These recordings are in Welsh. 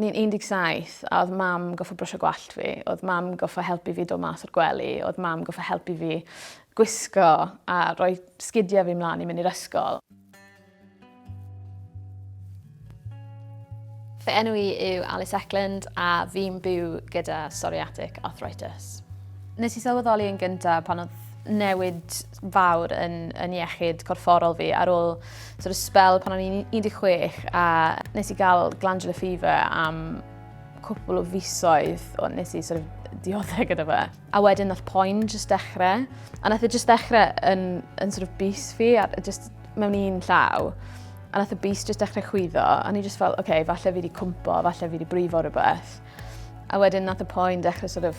Ni'n 17 a oedd mam goffo brwsio gwallt fi, oedd mam goffo helpu fi dod mas o'r gwely, oedd mam goffo helpu fi gwisgo a rhoi sgidiau fi mlaen i mynd i'r ysgol. Fy enw i yw Alice Eklund a fi'n byw gyda psoriatic arthritis. Nes i sylweddoli yn gyntaf pan oedd newid fawr yn, yn iechyd corfforol fi ar ôl sort of spell pan o'n i'n 16 a nes i gael glandular fever am cwpl o fisoedd o nes i sort of dioddef gyda fe. A wedyn nath poen jyst dechrau. A nath e jyst dechrau yn, yn sort of bys fi, a jyst mewn un llaw. A nath y bys jyst dechrau chwyddo, a ni jyst fel, oce, okay, falle fi wedi cwmpo, falle fi wedi brifo rhywbeth. A wedyn nath y poen dechrau sort of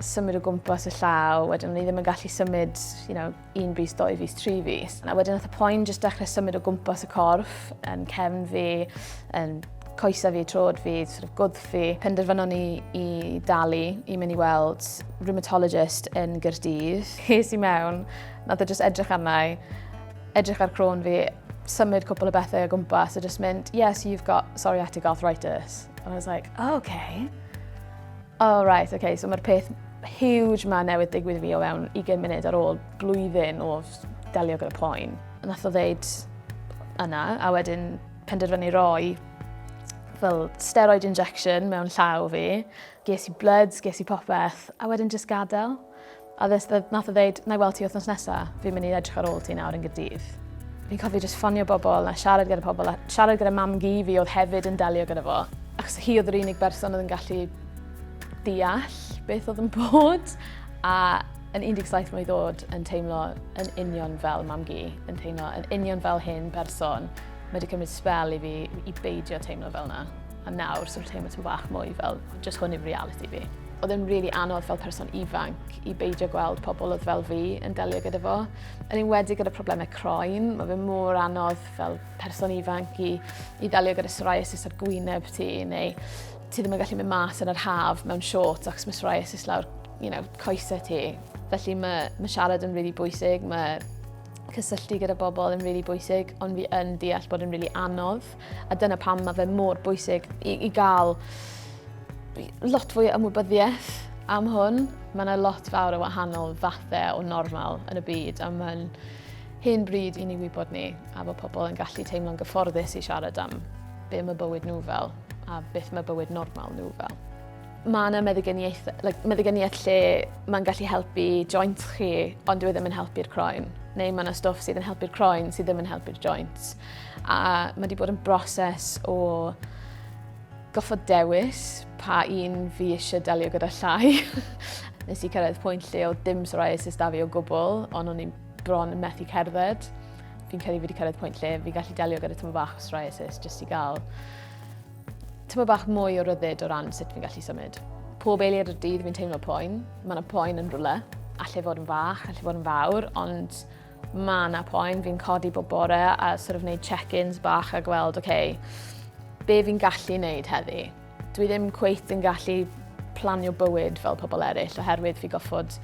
symud o gwmpas y llaw, wedyn o'n i ddim yn gallu symud, you know, un bys, doi fys, tri fys. A wedyn nath y poen jyst dechrau symud o gwmpas y corff, yn cefn fi, yn coesau fi, trod fi, sort of gwddf fi. Penderfynon ni i dalu i mynd i weld rheumatologist yn Gyrdydd. Es i mewn, nath e jyst edrych arna i, edrych ar croen fi, symud cwpl o bethau o gwmpas a just mynd, yes, you've got psoriatic arthritis. And I was like, oh, okay. Oh, right, okay, so mae'r peth huge ma newydd digwydd i fi o fewn 20 munud ar ôl blwyddyn o delio gyda poen. Nath o ddeud yna, a wedyn penderfynu roi fel steroid injection mewn llaw fi. Ges i bloods, ges i popeth, a wedyn just gadael. A this, nath o ddeud, na i weld ti wythnos nesa, fi'n mynd i edrych ar ôl ti nawr yn Gaerdydd. Fi'n cofio just ffonio bobl a siarad gyda pobl a siarad gyda mam-gu fi oedd hefyd yn delio gyda fo. Achos hi oedd yr unig berson oedd yn gallu deall beth oedd yn bod. A yn 17 mlwydd oed yn teimlo yn union fel mam-gu, yn teimlo yn union fel hen person. Mae wedi cymryd sbel i fi i beidio teimlo fel yna. A nawr, sort of teimlo tipyn bach mwy fel, just hwn yw reality fi. Oedd e'n really anodd fel person ifanc i beidio gweld pobl oedd fel fi yn delio gyda fo. Yn enwedig gyda problemau croen, mae fe mor anodd fel person ifanc i, i ddelio gyda psoriasis ar gwyneb ti, neu ti ddim yn gallu mynd mas yn yr haf mewn shorts achos mae psoriasis lawr you know, coesau ti. Felly mae, mae siarad yn really bwysig, mae cysylltu gyda bobl yn really bwysig, ond fi yn deall bod yn really anodd. A dyna pam mae fe mor bwysig i, i gael lot fwy o ymwybyddiaeth am hwn. Mae yna lot fawr o wahanol fathau o normal yn y byd a mae'n hen bryd i ni wybod ni a bod pobl yn gallu teimlo'n gyfforddus i siarad am be mae bywyd nhw fel a beth mae bywyd normal nhw fel. Mae yna meddyginiaeth, like, meddyginiaeth lle mae'n gallu helpu joints chi, ond dyw e ddim yn helpu'r croen. Neu mae yna stwff sydd yn helpu'r croen sydd ddim yn helpu'r joints. A mae wedi bod yn broses o goffod dewis pa un fi eisiau delio gyda llai. Nes i cyrraedd pwynt lle oedd dim psoriasis da fi o gwbl, ond o'n i'n bron yn methu cerdded. Fi'n credu fi wedi cyrraedd pwynt lle fi'n gallu delio gyda tyma bach o psoriasis jyst i gael tyma bach mwy o ryddid o ran sut fi'n gallu symud. Pob eiliad o'r dydd fi'n teimlo poen. Mae yna poen yn rhywle. Alle fod yn fach, alle fod yn fawr, ond mae yna poen. Fi'n codi bob bore a sort of wneud check-ins bach a gweld, oce, okay, be fi'n gallu wneud heddi? Dwi ddim cweit yn gallu planio bywyd fel pobl eraill oherwydd fi goffod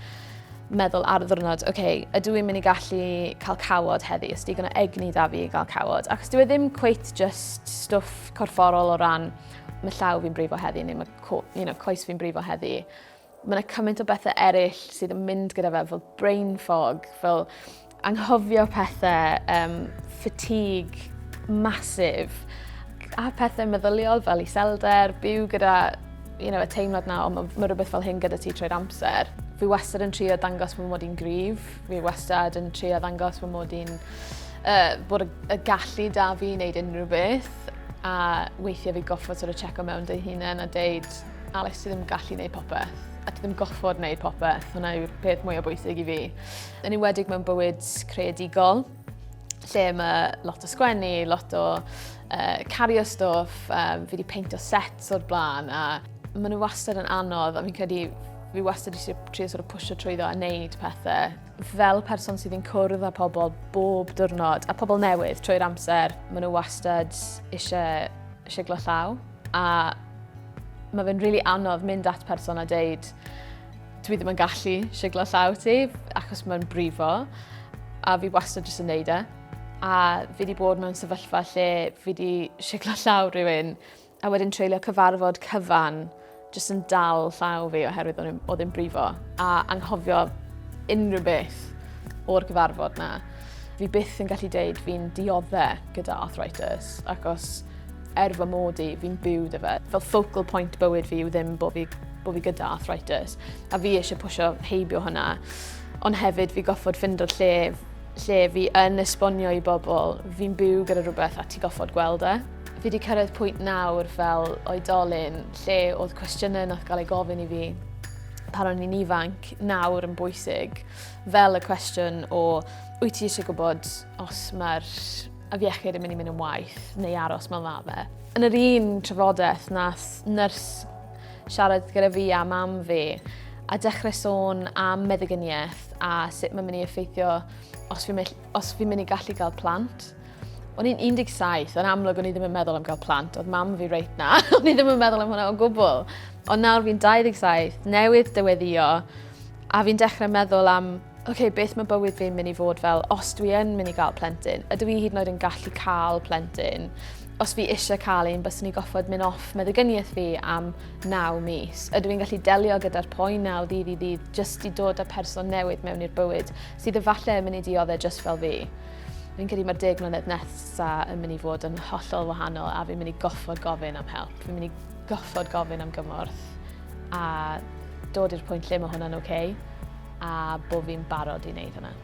meddwl ar y ddwrnod, oce, okay, ydw i'n mynd i gallu cael cawod heddi, os digon o egni da fi i gael cawod. Achos dyw e ddim cweit just stwff corfforol o ran mae llaw fi'n brifo heddi neu mae co you know, coes fi'n brifo heddi. Mae yna cymaint o bethau eraill sydd yn mynd gyda fe, fel brain fog, fel anghofio pethau, um, fatigue massive, a pethau meddyliol fel iselder, byw gyda you know, y teimlad na, o mae, mae rhywbeth fel hyn gyda ti trwy'r amser. Fi wastad yn trio dangos fy mod i'n gryf, fi wastad yn trio ddangos fy mod i'n uh, bod y, y gallu da fi i wneud unrhyw beth, a weithiau fi goffod sort of checo mewn dy hunain a deud, Alice, ti ddim gallu wneud popeth, a ti ddim goffod wneud popeth, hwnna yw'r peth mwyaf bwysig i fi. Yn enwedig mewn bywyd creadigol, lle mae lot o sgwennu, lot o uh, cario stwff, um, fi wedi peintio sets o'r blaen, a maen nhw wastad yn anodd, a fi'n credu fi wastad eisiau trio sort of pwysio trwyddo a neud pethau. Fel person sydd yn cwrdd â pobl bob diwrnod, a pobl newydd trwy'r amser, maen nhw wastad eisiau siglo llaw. A mae fe'n rili really anodd mynd at person a deud, dwi ddim yn gallu siglo llaw ti, achos mae'n brifo, a fi wastad jyst yn neud e. A fi wedi bod mewn sefyllfa lle fi wedi siglo llaw rhywun A wedyn treulio cyfarfod cyfan jyst yn dal llaw fi oherwydd oedd e'n brifo a anghofio unrhyw beth o'r gyfarfod 'na. Fi byth yn gallu deud fi'n diodde gyda arthritis achos er fy mod i, fi'n byw 'da fe. Fel focal point bywyd fi yw ddim bod fi, bo fi gyda arthritis a fi eisiau pwysio heibio hwnna. Ond hefyd fi goffod ffindo'r lle lle fi yn esbonio i bobl fi'n byw gyda rhywbeth a ti goffod gweld e. Fi wedi cyrraedd pwynt nawr fel oedolyn lle oedd cwestiynau nath gael ei gofyn i fi pan o'n i'n ifanc nawr yn bwysig, fel y cwestiwn o wyt ti eisiau gwybod os mae'r afiechyd yn mynd i mynd yn waeth neu aros mewn ma fe. Yn yr un trafodaeth nath nyrs siarad gyda fi a mam fi a dechrau sôn am meddyginiaeth a sut mae'n mynd i effeithio os fi'n os fi mynd i gallu gael plant. O'n i'n 17, yn amlwg o'n i ddim yn meddwl am gael plant, oedd mam fi reit na, o'n i ddim yn meddwl am hwnna o gwbl. Ond nawr fi'n 27, newydd dyweddio, a fi'n dechrau meddwl am, oce, okay, beth mae bywyd fi'n mynd i fod fel os dwi yn mynd i gael plentyn? Ydw i hyd yn oed yn gallu cael plentyn? Os fi eisiau cael un, byswn i goffod mynd off meddyginiaeth fi am 9 mis. Ydw i'n gallu delio gyda'r poen na o ddydd i ddydd jyst i dod â person newydd mewn i'r bywyd sydd efallai yn mynd i dioddef jyst fel fi? Fi'n credu mae'r 10 mlynedd nesa yn mynd i fod yn hollol wahanol a fi'n mynd i goffod gofyn am help. Fi'n mynd i goffod gofyn am gymorth a dod i'r pwynt lle mae hwnna'n oce okay, a bod fi'n barod i wneud hwnna.